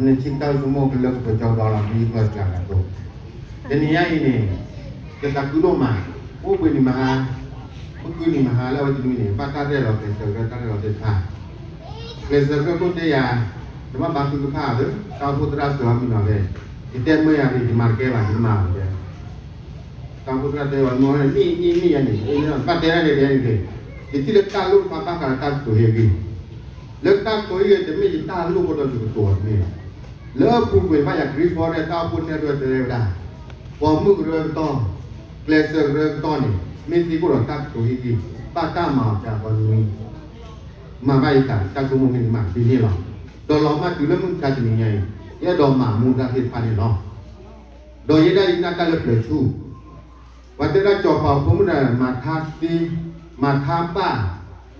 နဆံတၢ်ဆိကမိၣ်ကလၢကပၢၤကၠီဒီးလီၤ ဒ်ယကျီၢ်စှၤဂၤအသိး, တနံၤညါအံၤန့ၣ် ယသးခုဒိၣ်မး, အိၣ်ဘှံးနံၤမဟါ, မုၢ်ကုနံၤမဟါလၢအဝဲတနွံန့ၣ် ဘၣ်တၢ်ရဲၣ်လီၤကျဲးစၢးကရၢ တၢ်ရဲၣ်လီၤသ့ၣ်တဖၣ်, ကျဲးစၢးကရၢခိၣ်တဲယၤ, နဘၣ်မၤသုတဖၣ်ဒီး တၢ်အိၣ်ဖှိၣ်သရၣ်စၢၤအီၤမံနီၤလဲၣ်, ယတဲမၢယၤဒ် ယမၤတကဲဘၣ် ယမၤအီၤတဲ တၢ်အိၣ်ဖှိၣ်သရၣ်တဲအီၤ မ့ၢ်မ့ၢ်မ့ၢ်ယၤန့ၣ် ဘၣ်တဲဒၣ်န့ၣ်တဲန့ၣ်, ယထံၣ်လၢတၢ်လိၣ်တဖၣ်ဘၣ်ဃးဒီးတၢ်ကတိၤဟ့ၣ်ဂံၢ်, လၢတၢ်ကတိၤဟ့ၣ်ဂံၢ် တမ့ၢ်ယတၢ်လိၣ်ဖိဒီးယကတိၤအီၤတမ့ၢ်ဘၣ်, လၢအပူၤကွံာ်ဘၣ်ယၤ ကရံၣ်ဖီရဲၣ် တၢ်အိၣ်ဖှိၣ်နဲၣ်ဒိၣ်တဲဝဲဒၣ်, ပိာ်မုၣ်ကရၢကတီၢ်, ကျဲးစၢးကရၢကတီၢ်န့ၣ် မ့ၢ်သံကွၢ်ဒီးတၢ်ကတိၤဟ့ၣ်ဂံၢ်, ဘၣ်တၢ်မၤအီၤပၠးပှၤနွံ မၤဘၣ်ယသး တၢ်ဆိကမိၣ်မ့ၢ်မးဒ်န့ၣ်လီၤ. ဒီးလီၤမၢ်တုၤလၢမုၢ်မဆါတနံၤညါအံၤ ယအဲၣ်ဒိးမၤမူဒါသ့ၣ်တဖၣ်န့ၣ်လီၤ. ဒီးယဲဒၣ်ယနာ်တၢ်လၢပျၢၤဆူၣ်, ပှၤတဲဒၣ်ကၠီၤပၤဖိမုၣ်န့ၣ် မၤထါသ့, မၤထါဘၣ်,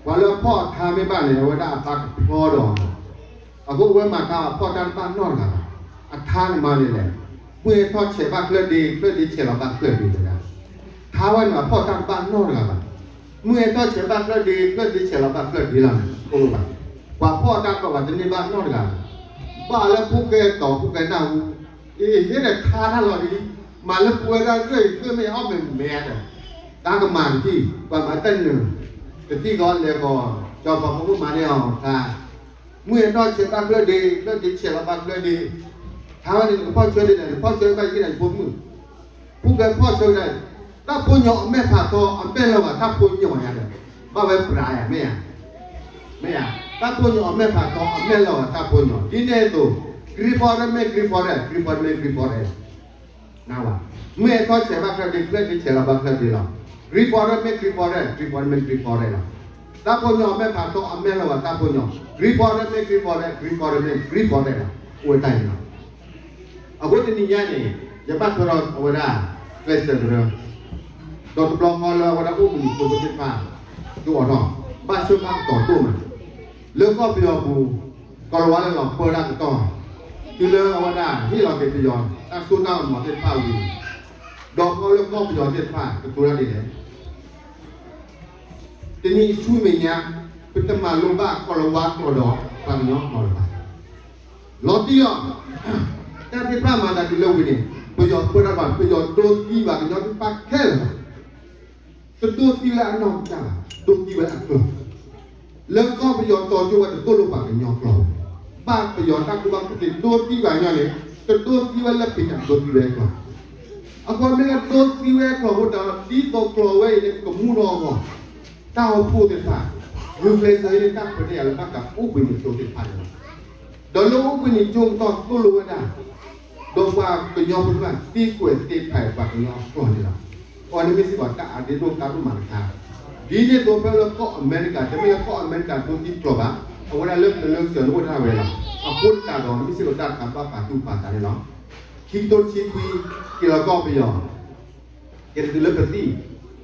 ပှၤလၢအဖီၣ်အထါမ့ၢ်ဘၣ်န့ၣ် အဝဲဒၣ်အသးကဖျီဒီး အဃိအဝဲမၤထါအဖီၣ်တၢ်တဘၣ်နီတဂၤဘၣ်. အထါန့ၣ်မၤန့ၣ်လဲၣ်, မုၢ်ဟဲထီၣ်ဆဲးဘၣ်ချၢၣ်ဒ့, ချၢၣ်ဒ့ဆဲးလီၤဘၣ်ချၢၣ်ဒ့တဂၤ, ထါဝဲန့ၣ်အဖီၣ်တၢ်တဘၣ်နီတဂၤဘၣ်. မုၢ်ဟဲထီၣ်ဆဲးဘၣ်ချၢၣ်ဒ့, ချၢၣ်ဒ့ဆဲးလီၤဘၣ်ချၢၣ်ဒ့လီၤန့ၣ် အိၣ်လၢၤဘၣ်. ပှၤဖီၣ်တၢ်တဘၣ်ဘၣ်တန့ၢ်ဘၣ်နီတဂၤဘၣ်. ဘၣ်လၢဖိၣ်ဃဲတီၤ ဖိၣ်ဃဲနၢ်ဟူ, အ့ ဟ့ၣ်ဒီးထါတၢ်လီၤဒ်, မၤလၢပဝဲဒၣ်ဂၢၢ်အံၤ ဂၢၢ်မ့ၢ်အီၣ်မ့ၢ်မဲဒီး, တၢ်ကမၤတထံၣ်, ပှၤမၤတၢ်နုာ်, တထံၣ်ကီးလဲၤကီး, ကၠီၤပၤဖိမုၣ်မၤန့ၢ်အီၤထါ မုၢ်ဟဲထီၣ်ဆဲးဘၣ်ချၢၣ်ဒ့, ချၢၣ်ဒ့ဆဲးလီၤဘၣ်ချၢၣ်ဒ့, ထါဝဲန့ၣ်နကဖီၣ်ဆၢဒ်လဲၣ်, နဖီၣ်ဆၢဘၣ်ယ့ၢ်ဒီးယဖိမုၣ်, ဖိၣ်ဃဲဖီၣ်ဆၢဒ်လဲၣ်, တၢ်ဖိညီအမဲာ်ဖးထီ အမဲာ်လီၤဂာ်တၢ်ဖိညီယၤဒီး, ဘၣ်ဝဲပြးယၤ မ့ၢ်ဧါ, မ့ၢ်ဧါ, တၢ်ဖိညီအမဲာ်ဖးထီ အမဲာ်လီၤဂာ်တၢ်ဖိညီ ဒ်န့ၣ်အသိး, ကရံၣ်ဖီရဲၣ်မ့ၢ်ကရံၣ်ဖီရဲၣ်, ကရံၣ်ဖီရဲၣ်မ့ၢ်ကရံၣ်ဖီရဲၣ် နဝဲ, မုၢ်ဟဲထီၣ်ဆဲးဘၣ်ချၢၣ်ဒ့, ချၢၣ်ဒ့ဆဲးလီၤဘၣ်ချၢၣ်ဒ့လီၤ. ကရံၣ်ဖီရဲၣ်မ့ၢ်ကရံၣ်ဖီရဲၣ်, ကရံၣ်ဖီရဲၣ်မ့ၢ်ကရံၣ်ဖီရဲၣ်လီၤ. တၢ်ဖိညီအမဲာ်ဖးထီ အမဲာ်လီၤဂာ်တၢ်ဖိညီ, ကရံၣ်ဖီရဲၣ်မ့ၢ်ကရံၣ်ဖီရဲၣ်, ကရံၣ်ဖီရဲၣ်မ့ၢ်ကရံၣ်ဖီရဲၣ်လီၤ. အိၣ်ဝဲတၢ်န့ၣ်လီၤ. အဃိတနံၤညါန့ၣ် ယဘၣ်ထွဲဒီးအဝဲဒၣ် ကျဲးစၢးကရၢ ဒီးတဘျီဃီလၢအဝဲဒၣ်အိၣ်ဘှံးနံၤဖိသ့ၣ်တဖၣ် ဒိၣ်အီၤထီၣ်, ဘၣ်ဆၢဘၣ်ကတီၤဒိၣ်မး, လၢကီၢ်ပယီၤပူၤ, ကီၢ်လၤဝါလၢလီၤပၢတၢ်ကတီၢ်, တုၤလၢအဝဲဒၣ်ဟ့ၣ်လီၤက့ၤပယီၤ တၢ်စိတၢ်ကမီၤသ့ၣ်တဖၣ်ဝံၤ, ဒီးခီလၢကီၢ်ပယီၤသ့ၣ်တဖၣ် ကတိၤတၢ်ဒ်လဲၣ် တနံၤအဆူမဲာ်ညါ, ပတမၤလိဘၣ်ကီၢ်လၤဝါကျိာ်ဒီးပှၤကညီကျိာ်လၢၤဘၣ်. လီၤတံၢ်လီၤ. တၢ်သ့ၣ်တဖၣ်မၤသးဒ်လဲၣ်ဝံၤန့ၣ်, ပယီၤပၢတၢ်ဘၣ် ပယီၤဒိသံဘၣ်ကညီသ့ၣ်တဖၣ်ခဲလၢာ်လီၤ. တဒိသံဝဲအနီၢ်ကစၢ်ဘၣ်, ဒိသံဝဲအကျိာ်. လၢကီၢ်ပယီၤတီၤကၠိဝဲတသိၣ်လိပှၤကညီကျိာ်ဘၣ်. ဘၣ်ပယီၤတၢ်ကူၣ်ဘၣ်ကူၣ်သ့ဒိသံဘၣ်ညီန့ၣ်, တဒိသံဝဲလၢဖံးညၣ်ဒိသံဝဲအကျိာ်. အဃိမ့ၢ်လၢဒိသံဝဲအကျိာ်အဃိဒီး ဒ်သိးကျိာ်ဝဲအံၤန့ၣ် ကမူထီၣ်အဂီၢ်, တၢ်အိၣ်ဖှိၣ်သ့ၣ်တဖၣ်, ဂုာ်ကျဲးစၢးအံၤန့ၣ် တၢ်ခွဲးတၢ်ယာ်လၢဘၣ်ဃးအိၣ်ဘှံးနံၤကၠိသ့ၣ်တဖၣ်န့ၣ်လီၤ. ဒီးလၢအိၣ်ဘှံးနံၤကၠိကတီၢ်သိၣ်လိဝဲဒၣ်, ဒီးပှၤကညီဖိတဖၣ်သံကွဲးသ့ဖးပှၤကညီအကျိာ်န့ၣ်လီၤ. အဝဲန့ၣ်မ့ၢ်စ့ၢ်ကီးတၢ်အရ့ဒိၣ်ကါဒိၣ်မးတခါ, ဒ်န့ၣ်အသိးဖဲလၢကီၢ်အမဲရကၤ တမ့ၢ်လၢကီၢ်အမဲရကၤဒိသံကျိာ်ဘၣ်, အဝဲဒၣ်လၢပျၢၤလၢကစၢၤန့ၣ်အိၣ်ဒၣ်ဝဲလီၤ. အဃိသတးဒီး မ့ၢ်စ့ၢ်ကီးတၢ်တခါဘၣ်ပာ်သူၣ်ပာ်သးန့ၣ်လီၤ. ခံကထိတဆံခွံ က့ၤလီၤကီၢ်ပယီၤ က့ၤတုၤလၢပသံၣ်,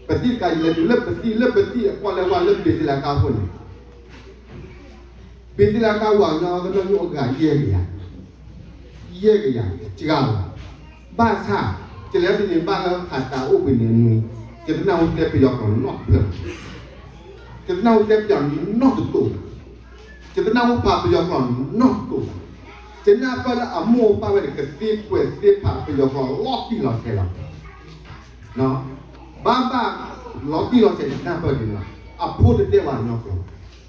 ပသံၣ်တခါလဲၤတုၤလၢပသံၣ် လၢပသံၣ်အကွၢ်လၢဝဲလၢဘ့းသ့လးကါအဃိန့ၣ်, ဘ့းသ့လးကါဝၤကညီကညီအဂၤယဲၢ်ကယၤ, ယဲၢ်ကယၤတစှၤလီၤ. ဘၣ်ဆၣ် ယလဲၤတန့ၢ်ဘၣ်လၢဖးတၢ်အိၣ်ဘှံးနံၤအနွံ, ယတနၢ်ဟူတဲပယီၤကျိာ်နီတဖျၢၣ်, ယတနၢ်ဟူတဲပယီၤနီတတိာ်, ယတနၢ်ဟူဖးပယီၤကျိာ်နီတတိာ်ဘၣ်. ယနၢ်ပၢၢ်လၢအမိၢ်အပၢ်ဝဲန့ၣ် ကသ့ကွဲးသ့ဖးပယီၤကျိာ်လီၤတံၢ်လီၤဆဲးလီၤ. ဘၣ်ဘၣ်လီၤတံၢ်လီၤဆဲးန့ၣ် နၢ်ပၢၢ်ဒ်န့ၣ်လီၤ. အဖိတတဲဘၣ်ကညီကျိာ်,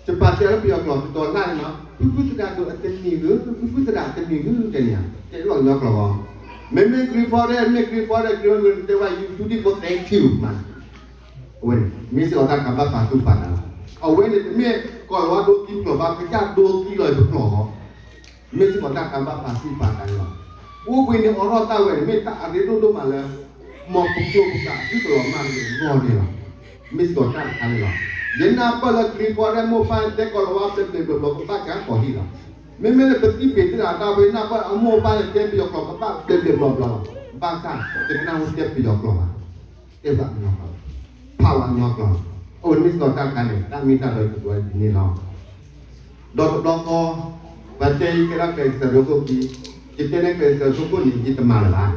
ယပာ်တဲလၢပယီၤကျိာ် တတီၤလၢ်န့ၣ်လီၤ, ဖုဖုသရၣ်ဒိၣ်အတနံၤဧၢ, ဖုဖုသရၣ်တနံၤဧၢ တဲန့ၣ်ဧါ, တဲလီၤကညီကျိာ်လီၤ. မ့မ့ၢ် Green Forest မ့ၢ် Green Forest တဲဝဲ you do this for thank you မး အဝဲန့ၣ် မ့ၢ်စ့ၢ်ကီးတၢ်တခါဘၣ်ပာ်သူၣ်ပာ်သးလီၤ. အဝဲန့ၣ် တမ့ၢ်ကီၢ်လၤဝါဒိသံကျိာ်ဘၣ်, ကစၢ်ဒိသံလီၤပကျိာ်လီၤ. မ့ၢ်စ့ၢ်ကီးတၢ်တခါဘၣ်ပာ်သူၣ်ပာ်သးန့ၣ်လီၤ. အိၣ်ဘှံးနံၤအိးထီၣ်တၢ်ဝဲန့ၣ် မ့ၢ်တၢ်အရ့ဒိၣ်ဒိၣ်မးလၢ မ်ပကျိာ်ပကျးသုတလီၤမၢ်တဂ့ၤအဂီၢ်န့ၣ်လီၤ. မ့ၢ်စ့ၢ်ကီးတၢ်တခါန့ၣ်လီၤ. ယနၢ်ပၢၢ်လၢ Green Forest မိၢ်ပၢ်တဲကီၢ်လၤဝါဘျဲးဘျဲးဘျီဘျီ ကဘၣ်ဆါကီၢ်ဟံၣ်လီၤ. မ့မ့ၢ်လၢပသံၣ်ဘ့းသ့ၣ်တဖၣ်တၢ်ဖဲနၢ်ပၢၢ်အမိၢ်အပၢ်န့ၣ် တဲပယီၤကျိာ်ကဘၣ်ဘျဲးဘျဲးဘျီဘျီလီၤ. ဘၣ်ဆၣ် တကနၣ်ဟူတဲပယီၤကျိာ်ဘၣ်, တဲဘၣ်ကညီကျိာ်, ဖးဝဲကညီကျိာ်. အဝဲန့ၣ်မ့ၢ်စ့ၢ်ကီးတၢ်တခါန့ၣ် တၢ်မ့ၢ်တၢ်တီယကတိၤဝဲဒ်န့ၣ်လီၤ. ဒီးတဘျီဃီ ပှၤတဲယကဲဒၣ်ကျဲးစၢးဒိခိၣ်ခံ, ယတဲန့ၣ်ကျဲးစၢးဒိခိၣ်န့ၣ် ယတမၤလၢၤဘၣ်.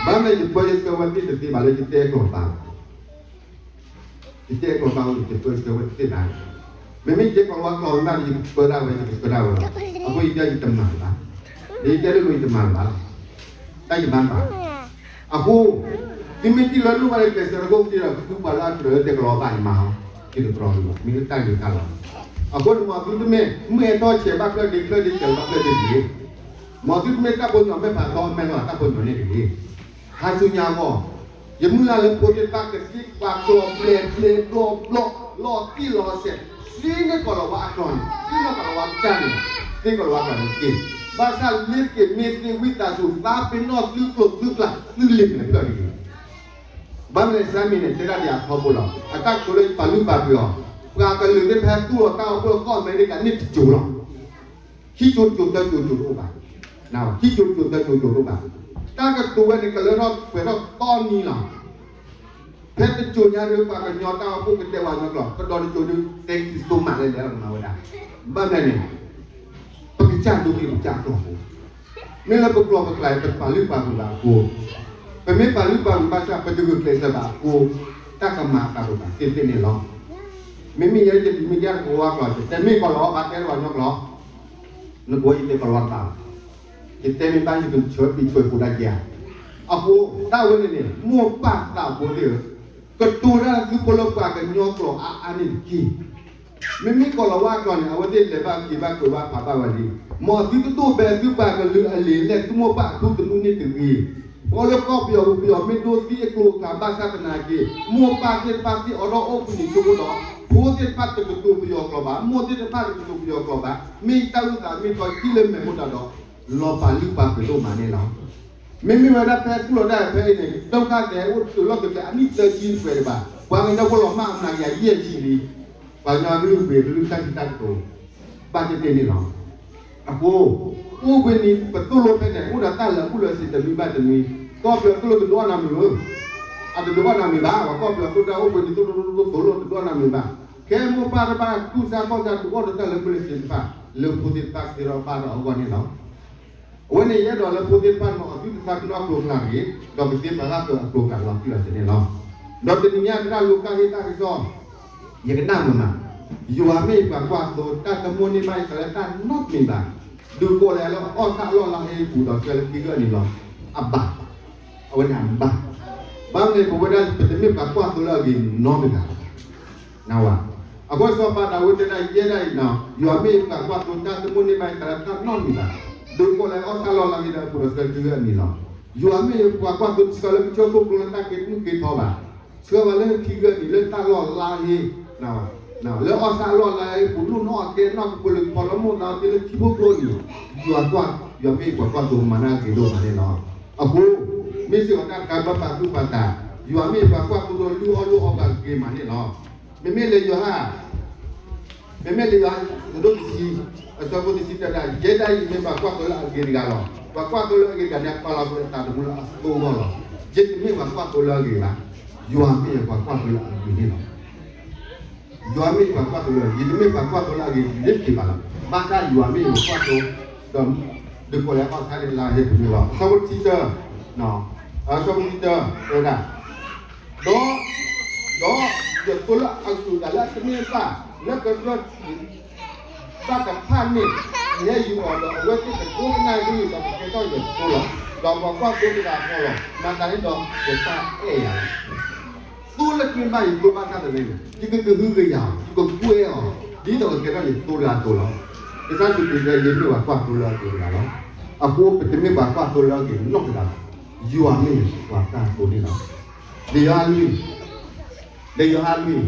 ဘၣ်မနုၤယပၢယဆှၢဝဲသ့ၣ်တသ့ဘၣ်လၢယတဲကျိာ်ဘၣ်, ယတဲကျိာ်ဘၣ်အဃိ ယပၢဆှၢဝဲသ့ၣ်ဘၣ်. မ့မ့ၢ်ယတဲကျိာ်ဝဲကျိာ်မးဒီး ယကပၢဒၣ်ဝဲ ယကပၢဒၣ်ဝဲလီၤ. အဃိယတဲယတမၤလၢၤဘၣ်. ယတဲဒ်န့ၣ် ယတမၤလၢၤဘၣ်လီၤ. တၢ်ယမၤတဘၣ်. အဃိ သုမ့ၢ်ထံၣ်လၢလိၣ်ဘၣ်လၢကျဲးစၢးတကိးက့ဒီး သုပှၤလၢအကြၢးလၢတဲကလီၤဘၣ်ယမၤအီၤ, ယတတြီၤလၢၤဘၣ်, မ့ၢ်လၢတၢ်ဂ့ၤတၢ်လီၤ. အဃိန့ၣ် မ်သုတမ့ၢ် မုၢ်အဲၣ်ထီၣ်ဆဲးဘၣ်ဖျၢၣ်ဒ့ဖျၢၣ်ဒ့ဆဲးဘၣ်ဖျၢၣ်ဒ့တဂ့ၤ. မ်သုတမ့ၢ်တၢ်ဖိညီမ့ၢ်ဖးထီ မဲာ်လီၤတၢ်ဖိညီန့ၣ်တဂ့ၤ. ဟါဆူညါအဂီၢ် ယမုၢ်လၢ်လၢဖိသ့ၣ်တဖၣ်ကသ့ပှၤကျီၢ်ဘျဲးဘျဲးဘျီဘျီ လီၤတံၢ်လီၤဆဲး, သ့န့ၢ်ကီၢ်လၤဝါအကျိာ်န့ၣ်, သ့န့ၢ်ကီၢ်လၤဝါကစၢ်န့ၣ်, သ့ကီၢ်လၤဝါကျိာ်န့ၣ်တက့ၢ်. ဘၣ်ဆၣ်လ့ၤတက့ၢ် မ့ၢ်သ့ဝံသးစူၤ သးပ့ၤနီၣ်သုကျိာ်သုကျဲ သုလ့ၤမဲာ်ဖျၢၣ်တဂ့ၤ. ဘၣ်မနုၤလဲၣ် စဲမံၤန့ၣ် တဲဒၣ်ဒ်အထီဘိလီၤ. အတၢ်ကတိၤလၢပာ်လုၢ်ပာ်ပှ့ၤအီၤ, ပှၤကလုာ်သ့ၣ်တဖၣ်သူၣ်လီၤတၢ်အိၣ်ဖှိၣ်ကီၢ်အမဲရကၤန့ၣ်တစိၤလီၤ. ခံစိၤတစိၤသၢစိၤတစိၤတအိၣ်ဘၣ်. ခံစိၤတစိၤသၢစိၤတစိၤတအိၣ်ဘၣ်. တၢ်ကတိၤဝဲန့ၣ် ကလၢထီၣ်ပှဲၤထီၣ်သီနံၤလီၤ. ဖဲတစိၤညါဒီး ပှၤကညီတၢ်အိၣ်ဖှိၣ်ကတဲဝဲညီကျိာ်, ကဒီးတစိၤဒီး thank you so much လဲၤလဲၤလီၤကမၤဝဲဒၣ်. ဘၣ်မနုၤလဲၣ်န့ၣ် ပကစၢ်ဒိၣ်က့ၤပကစၢ်ကျိာ်ဖိ, မ့ၢ်လၢပကျိာ်ပကျဲ ပတပာ်လုၢ်ပာ်ပှ့ၤဘၣ်အဃိ, ပမ့ၢ်ပာ်လုၢ်ပာ်ပှ့ၤဘၣ်ဆၣ် ပတဂုာ်ကျဲးစၢးဘၣ်အဃိ, တၢ်ကမၤအသးဒိၣ်ဘၣ်သ့ၣ်သ့ၣ်န့ၣ်လီၤ. မ့မ့ၢ်ယဲယတမံၤမ့ၢ်ကဲတကဝီၤကျိာ် ယတဲမ့ၢ်ကီၢ်လီၤ ဘၣ်တဲတဝီၤညီကျိာ်, နကဝီၤယတဲကီၢ်လီၤတဘၣ်, ယတဲမ့ၢ်ဘၣ်ယကဆၢပံၤဆၢပူၤဒၣ်က့ၤဧါ. အဃိ တၢ်ဝဲန့ၣ်န့ၣ် မိၢ်ပၢ်သးဖိသ့ၣ်ဧၢ, ကတိၤတၢ်သုဖိလၢပှၤကညီကျိာ်အါအါန့ၣ်တက့ၢ်. မ့မ့ၢ်ကီၢ်လၤဝါကျိာ်န့ၣ် အဝဲသ့ၣ်လဲၤဘၣ်က့ၤဘၣ်ကွဲးဘၣ်ဖးဘၣ်ဝဲလံ. မ်သုတဒိၣ်ဘဲသုပှၤကလုာ်အလံာ်လဲၢ် သုမိၢ်ပၢ်အထူသနူန့ၣ်တဂ့ၤ. ပှၤလၢကီၢ်ပယီၤပူၤ ပယီၤမ့ၢ်ဒိသံအကျိၤအခါ ဘၣ်ဆၣ်သနာ်က့ မိၢ်ပၢ်သ့ၣ်တဖၣ်သ့ၣ်အိးထီၣ်အိၣ်ဘှံးနံၤဆိကမိၣ်ဒီး ဖိသ့ၣ်တဖၣ်တကတိၤပယီၤကျိာ်ဘၣ်, မိၢ်သ့ၣ်တဖၣ်တကတိၤပယီၤကျိာ်ဘၣ်, မ့ၢ်တၢ်အုၣ်သးမ့ၢ်ထီထံၣ်လၢမဲာ်မူဒါဒီး လီၤပာ်လုၢ်ပာ်ပှ့ၤဒိၣ်မးန့ၣ်လီၤ. မ့မ့ၢ်ဝဲဒၣ်ဖဲသူၣ်လီၤတၢ်ဖဲအံၤန့ၣ် ဒုက္ခသည်အိၣ်တလီၢ်ကကျဲအနံၣ်သၢဆံပှဲၤဒံးဘၣ်, ပှၤကညီဖိလီၤမၢ်အမၤကယၤယဲၢ်ဆံလံ. ပှၤကညီကလုၢ်ပှ့ၤကလုၢ်တၢ်ထံတၢ်ကတိၤ ဘၣ်သ့ၣ်သ့ၣ်န့ၣ်လီၤ. အဃိ အိၣ်ဘှံးနံၤပသိၣ်လိဖဲန့ၣ် အိၣ်ဒီးတၢ်လၢာ်ဘူၣ်လၢာ်စ့ၤတနွံဘၣ်တနွံ, ကီၢ်ပယီၤသိၣ်လိတဒိးအီၣ်နၤမုာ်ဧၢ, အတဒိးအီၣ်နၤမုာ်ဘၣ်, ပှၤကီၢ်ပယီၤသိၣ်တၢ်အိၣ်ဘှံးနံၤသိၣ်လိတဒိးအီၣ်နၤမုာ်ဘၣ်. ခဲမိၢ်ပၢ်တဖၣ်ကူၣ်စၢ်ကီၢ်စၢ်ဒုးအီၣ်ဒီးတၢ်လၢာ်ဘူၣ်လၢာ်စ့ၤတဖၣ် လၢဖိသ့ၣ်တဖၣ်ကသ့ထီၣ်ဘၣ်ထီၣ်အဂီၢ်န့ၣ်လီၤ. အဝဲန့ၣ်ယအဲၣ်ဒိးလၢဖိသ့ၣ်တဖၣ်န့ၣ် အသုတသးပ့ၤနီၣ်အကျိၤအကျဲတဂ့ၤ, ဒီးကသ့ပှၤဂၤကၢၢ်အကျိၤအကျဲလီၤတံၢ်လီၤဆဲးန့ၣ်လီၤ. ဒီးတနံၤညါတၢ်လူၤကၣ်ဟ့ၣ်တၢ်ကစီၣ် ယကနၣ်မုာ်မး, ယွၤမ့ၢ်ပှၤကွၢ်သိ တၢ်တမိၣ်န့ၢ်ဘၣ်ယသးလၢတၢ်နီတမံၤဘၣ်, ဒုးကိးလၢအီၣ်ဆၣ်အလီၢ်လါဟ့ပူၤဒီးဆှၢလၢခံဂၢၢ်နံၤလီၤ. အဘၣ်, အဝဲန့ၣ်အဘၣ်. ဘၣ်မနုၤပဝဲဒၣ်ပတမ့ၢ်ပှၤကွၢ်သိလၢအဂ့ၤနီတဂၤ နဝၤ, အဃိစီၤပၤဒၤဝံးတဲဒၣ်ယဲဒၣ်အံၤ, ယွၤမ့ၢ်ပှၤကွၢ်သိတၢ်တမိၣ်န့ၢ်ဘၣ်ယသးလၢတၢ်နီတမံၤဘၣ်, ဒုးကိးလၢအီၣ်ဆၣ်လီၢ်လါဟ့ဒီးအပူၤဒီးဆှၢခံဂၢၢ်နံၤလီၤ. ယွၤမ့ၢ်ပှၤကွၢ်သိတဆှၢလၢကစၢၢ်ခိၣ်ကျိလၢတၢ်ကဲမုၢ်ကဲထီဘၣ်, ဆှၢဝဲလၢခံဂၢၢ်နံၤလၢတၢ်လီၢ်လါဟ့ လၢအီၣ်ဆၣ်အလီၢ်လါဟ့ပူၤ လူၢ်နီၣ်အကဲနီၣ်ကပူၤလၢကဖီလၢမိၢ်သးအီၤသ့လၢထံဖိကျိနံၤ, ယွၤကွၢ်, ယွၤမ့ၢ်ပှၤကွၢ်သိမၤတၢ်ဂ့ၤဒိၣ်မးန့ၣ်လီၤ. အဃိ မ့ၢ်စ့ၢ်ကီးတၢ်တခါဘၣ်ပာ်သူၣ်ပာ်သး, ယွၤမ့ၢ်ပှၤကွၢ်သိဒီးလုၢ်အီၣ်လုၢ်အီပှၤဂ့ၤမးန့ၣ်လီၤ. မ့မ့ၢ်လၢယိၤဟၣ် မ့မ့ၢ်လၢယိၤဟၣ် အဆၢဒိၣ်တဆံ, အဆၢဖိတဆံတဲဒၣ်, ယဲဒၣ်အံၤမ့ၢ်ပှၤကွၢ်သိလၢအဂ့ၤတဂၤလီၤ. ပှၤကွၢ်သိလၢအဂ့ၤတဂၤန့ၣ် ပာ်လီၤကွံာ်အသးသမူလၢအသိအဂီၢ်လီၤ. ယတမ့ၢ်ပှၤကွၢ်သိလၢအဂ့ၤဘၣ်, ယွၤမ့ၢ်ပှၤကွၢ်သိလၢအဂ့ၤန့ၣ်လီၤ. ယွၤမ့ၢ်ပှၤကွၢ်သိလၢအဂ့ၤ, ယတမ့ၢ်ပှၤကွၢ်သိလၢအဂ့ၤန့ၣ်တက့ၢ်ဘၣ်လီၤ. ဘၣ်ဆၣ်ယွၤမ့ၢ်ပှၤကွၢ်သိ, ဒီး ဒုးကိးလၢအီၣ်ဆၣ်လၢလါဟ့ပူၤန့ၣ်လီၤ. အဆၢဖိတဆံတၢ, အဆၢဖိတဆံတၢ တဲဒၣ် ဒီး, ဒီးယသိလၢအဂုၤအဂၤလၢအတန့ၢ်ဘၣ် လၢကရၢၢ်တဘၣ်တဖၣ်န့ၣ် ယဟဲယူၤအီၤဒီး အဝဲသ့ၣ်ကဒိကနၣ်ယသးဒီးကကဲထီၣ်ယသိလီၤ. ဒီးပှၤကွၢ်သိတဂၤဃီလီၤ. မၤသးဒ်န့ၣ်ဒီး ယတၢ်အဲၣ်ယၤလီၤ. သိလၢတန့ၢ်ဘၣ်ယသိဘၣ်ဆၣ်သနာ်က့ ယကကဟုကယာ်အီၤ, ယကကွဲအီၤ ဒ်သိးကကဲထီၣ်ယသိတဂၤအသိးလီၤ. ကစၢ်ယ့ၣ်ၡူးခရံာ်တဲ ယမ့ၢ်ပှၤကွၢ်သိလၢအဂ့ၤတဂၤလီၤ. အဃိပတမ့ၢ်ပှၤကွၢ်သိလၢအဂ့ၤနီတဂၤဘၣ်. ယွၤမ့ၢ်ပှၤကွၢ်သိန့ၣ်လီၤ. လံာ်ယိၤဟၣ်လွံၢ်, လံာ်ယိၤဟၣ်လွံၢ်,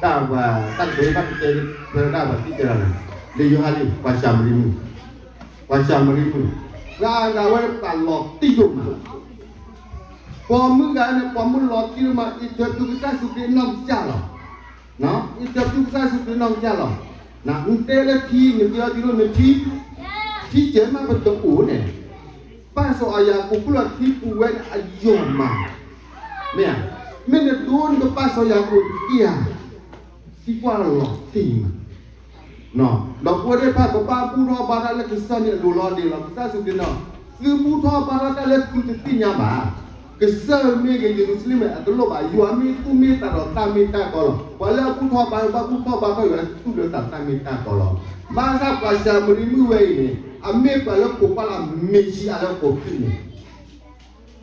တၢ်ပှၤ တၢ်ကတိၤတၢ်ကတဲ ဖဲဒၣ်ပှၤသံတဲဒၣ်န့ၣ်, လံာ်ယိၤဟၣ်လွံၢ် ပှၤၡၤမရံမုၣ်, ပှၤၡၤမရံမုၣ်, ဂၤဂၤဝဲပာ်လီၤတံၢ်ဒိၣ်မး, ပိာ်မုၣ်ဂၤန့ၣ် ပိာ်မုၣ်လီၤတံၢ်ဒိၣ်မး အံၤတၢ်သူကစၢ်ယ့ၣ်ၡူးခရံာ်နီၢ်ကစၢ်လီၤ. အံၤတၢ်သူကစၢ်ယ့ၣ်ၡူးခရံာ်နီၢ်ကစၢ်လီၤ. နတဲလၢထံ နက့ၤအီၤဒ်သိးနထံ, ထံကဲမးပတအိၣ်န့ၣ် ပၢ်စီၤအၤယၤကိာ်ပူၤလီၤထံပူၤဝဲအယိာ်မး, မ့ၢ်ဧါ, မ့ၢ်နဒိနကပၢ်စီၤယၤကိာ်တက့ၢ်ဧါ, ထံကွၢ်လီၤတံၢ်မး, ဒီးပဝဲသ့ၣ်တဖၣ်ကဘၣ်ဘူၣ်ထီၣ်ဘါထီၣ်လၢကစၢ်န့ၣ်အလိၤလီၤဒ်လီၤ. ကစၢ်ယ့ၣ်ၡူးခရံာ်နီၤ, သုဘူၣ်ထီၣ်ဘါထီၣ်တၢ်လၢသုတသ့ၣ်ညါဘၣ်. ကစၢ်မ့ၢ်ဂ့ၤ ယရူၤၡလ့ၣ်မဲာ်အတလိၣ်ဘၣ်, ယွၤမ့ၢ်သူၣ်မ့ၢ်သးဒီးတၢ်မ့ၢ်တၢ်တီလီၤ. ပှၤလၢအဘူၣ်ထီၣ်ဘါထီၣ် ဘၣ်ဘူၣ်ထီၣ်ဘါထီၣ်ယွၤလၢသူၣ်လၢသးတၢ်မ့ၢ်တၢ်တီလီၤ. ဘၣ်ဆၣ်ပှၤၡၤမရံမုၣ်ဝဲအံၤန့ၣ် အမ့ၢ်ပှၤလၢကိးပှၢ်လၢ မ့ၤၡံအၤလၢအကိးဖုၣ်န့ၣ်,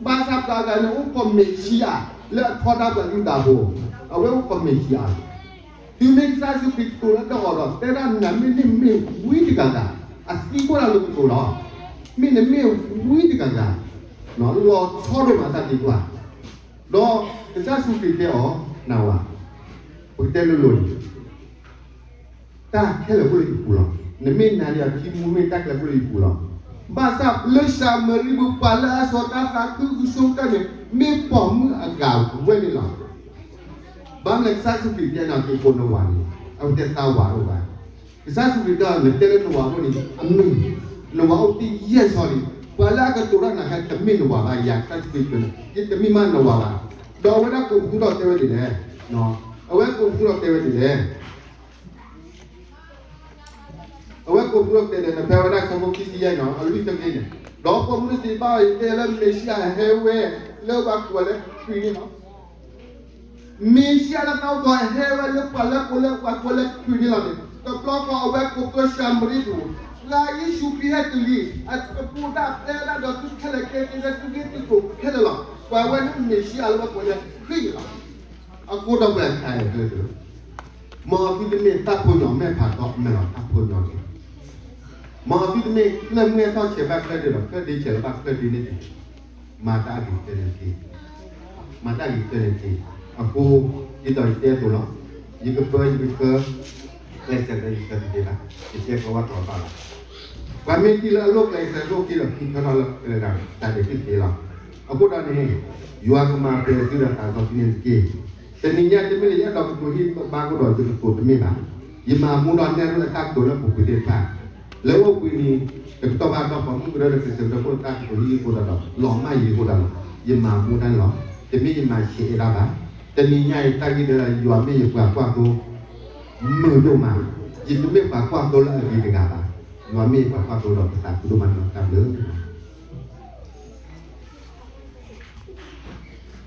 ဘၣ်ဆၣ်ပှၤဂၤန့ၣ်အိၣ်ခိးမ့ၤၡံအၤလၢအထီဒါပှၤယူဒၤဖိ, အဝဲအိၣ်ခိးမ့ၤၡံအၤ, တုၤမ့ၢ်ကစၢ်ယ့ၣ်ၡူးခရံာ်ကတိၤလၢတၢ်အီၤဒီး တဲဒၣ်နမ့ၢ်န့ၣ်မ့ၢ်ဝံတဂၤဂၤ, အသံကွၢ်လၢလိၤကတိၤလီၤ, မ့ၢ်နမ့ၢ်ဝံတဂၤဂၤ, လီၤဆီဒိၣ်မးတၢ်သံကွၢ်, ဒီးကစၢ်ယ့ၣ်ၡူးခရံာ်တဲအီၤ, နဝၤ, ပကတဲလိၤလိၤန့ၣ် တၢ်ခဲလၢာ်အိၣ်လၢယပူၤလီၤ. နမ့ၢ်နၤဒီးအခံမူ မ့ၢ်တၢ်ခဲလၢာ်အိၣ်လၢယပူၤလီၤ. ဘၣ်ဆၣ်လၢၡၤမရံပူၤ ပှၤလၢအစီၤတၢ်သးခုကစီၣ်တၢ်န့ၣ် မ့ၢ်ပိာ်မုၣ်အဂၤဝဲန့ၣ်လီၤ. ဘၣ်မနုၤလဲၣ် ကစၢ်ယ့ၣ်ၡူးခရံာ်တဲန့ၣ် က့ၤကိးနဝၤန့ၣ် အဝဲတဲသးဝၤတအိၣ်ဘၣ်. ကစၢ်ယ့ၣ်ၡူးခရံာ်တဲ နတဲလၢနဝၤအိၣ်န့ၣ် အမ့ၢ်, နဝၤအိၣ်တယဲၢ်ဆီလံ. ပှၤလၢအကတိၤတၢ်နၤခဲ တမ့ၢ်နဝၤဘၣ်, ယၤကစၢ်ယ့ၣ်ၡူးခရံာ်တဲန့ၣ် ယတမ့ၢ်မးနဝၤဘၣ်. ဒီးအဝဲဒၣ်ကိးပသူထီၣ်တဲဝဲဒ်လဲၣ်, အဝဲကိးပသူထီၣ်တဲဝဲဒ်လဲၣ် အဝဲကိးပသူထီၣ်တဲဒ်လဲၣ်, နဖဲဝဲဒၣ်ဆၢဖိခံဆံယဲၢ်န့ၣ် အလွံၢ်ဆၢဖိန့ၣ်, ဒီးပိာ်မုၣ်တစံးဘၣ်အီၤ ယတဲလၢမ့ၤၡံအၤဟဲဝဲလၢပှၤကိးဝဲလၢခရံာ်န့ၣ်လီၤ. မ့ၤၡံအၤလၢသးအိၣ်ဒီးအဟဲဝဲလၢပှၤလၢကိးလၢပှၤကိးလၢခရံာ်န့ၣ်လီၤန့ၣ် တဘျီဃီအဝဲကိးပသူၣ် ၡၤမရံပူၤ, လၢယ့ၣ်ၡူးခရံာ်ဟဲတုၤလံ, အတပူၤဒၣ်ပျဲဒၣ်ဒီးသုခဲလၢာ်ခဲဆ့ သုဂ့ၢ်သုကျိၤခဲလၢာ်လီၤ. ပှၤဝဲန့ၣ်မ့ၤၡံအၤလၢပှၤကိးလၢခရံာ်န့ၣ်လီၤ. အဃိဒီးပှၤခးအကျဲဒၣ်, မ်သုတမ့ၢ်တၢ်ဖိညီ မဲာ်ဖးထီ မဲာ်လီၤတၢ်ဖိညီန့ၣ်, မ်သုတမ့ၢ်ကျၢၢ်မုၢ်ဟဲထီၣ်ဆဲးဘၣ်ကျၢၢ်ဒ့ဒီး ကျၢၢ်ဒ့ဆဲးလၢဘၣ်ကျၢၢ်ဒ့န့ၣ်တက့ၢ်. မၤတၢ်အဂ့ၤကတၢၢ်န့ၣ်တက့ၢ်. မၤတၢ်အဂ့ၤကတၢၢ်န့ၣ်တက့ၢ်. အဃိ ဒ်သိးယတဲအသိးလီၤ, ယကပၢယကဆှၢ ကျဲးစၢးလၢယဆှၢတသ့ဘၣ်, ယတဲကဝီၤတီၤဘၣ်လီၤ. ပှၤမ့ၢ်ထံၣ်လၢအလိၣ်ကျဲးစၢးဒိၣ်က့ၤဒီး ခံထၢထီၣ်လၢကျဲဒၣ် တၢ်ဒဲးတသ့လီၤ. အဃိဒီးန့ၣ် ယွၤကမၤပှဲၤသုဒီးသးစီဆှံန့ၣ်တက့ၢ်. တနံၤညါတမ့ၢ်လၢယအဲၣ်ဒိးကတိၤဟံၣ်ဘါကဒီးယကတိၤတမ့ၢ်ဘၣ်. ယမၤမူဒီးနဲၣ်လိာ်အတၢ်ကတိၤလၢပူၤကွံာ်သ့ၣ်တဖၣ် လၢအိၣ်ဘှံးနံၤ တကတီၢ်ဘၣ်ဒီးပှၤမုၣ်ကရၢဒီးကစၢၢ်ကရၢဖိတၢ်ကတိၤဟံၣ်ဖိဒီး လီၤမၢ်ယံၤအဃိဒီး ယမၤမူတၢ်န့ၣ်လီၤ. တမ့ၢ်ယမၤဆဲးအဲၣ်ဒၣ်ဘၣ်. တနံၤညါအံၤတၢ်ဂ့ၢ်ဒၢလၢ ယွၤမ့ၢ်ယပှၤကွၢ်သိ မုာ်ဒိၣ်မး, ယတမ့ၢ်ပှၤကွၢ်သိလၢအဂ့ၤတဂၤဘၣ်. ယွၤမ့ၢ်ယပှၤကွၢ်သိဒီးပသးခုဒိၣ်မးန့ၣ်လီၤ. တၢ်ဘျုး